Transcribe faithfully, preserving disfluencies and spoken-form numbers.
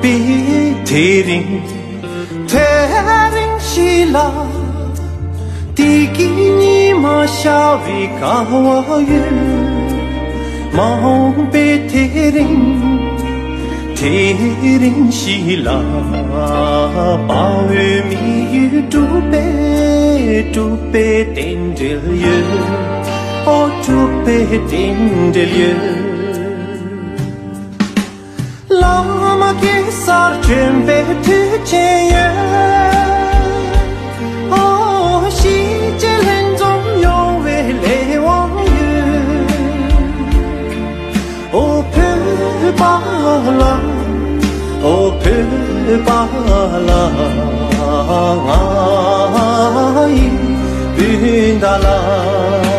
པའི་དེ་རིང་། དེ་རིང་ཞིག་ལ། དེ་གི་ཉི་མ་ཤར་བའི་སྐལ་བ་ཡོད། མ་འོངས་པའི་དེ་རིང་། དེ་རིང་ཞིག་ལ། དཔའ་བོའི་མི་ཡུལ་གྲུབ་པའི་གྲུབ་པའི་རྟེན་འབྲེལ་ཡོད། ཨོ་གྲུབ་པའི་རྟེན་འབྲེལ་ཡོད། བླ་མ་གེ་སར་བྱོན་པའི་དུས་ཆེན་ཡོད། ཨོ་གཞིས་བྱེས་ལྷན་འཛོམས་ཡོང་བའི་ལས་དབང་ཡོད། ཨོ་བོད་པ་ལ། ཨོ་བོད་པ་ལ། ང་ཡི་སྤུན་ཟླ་ལ།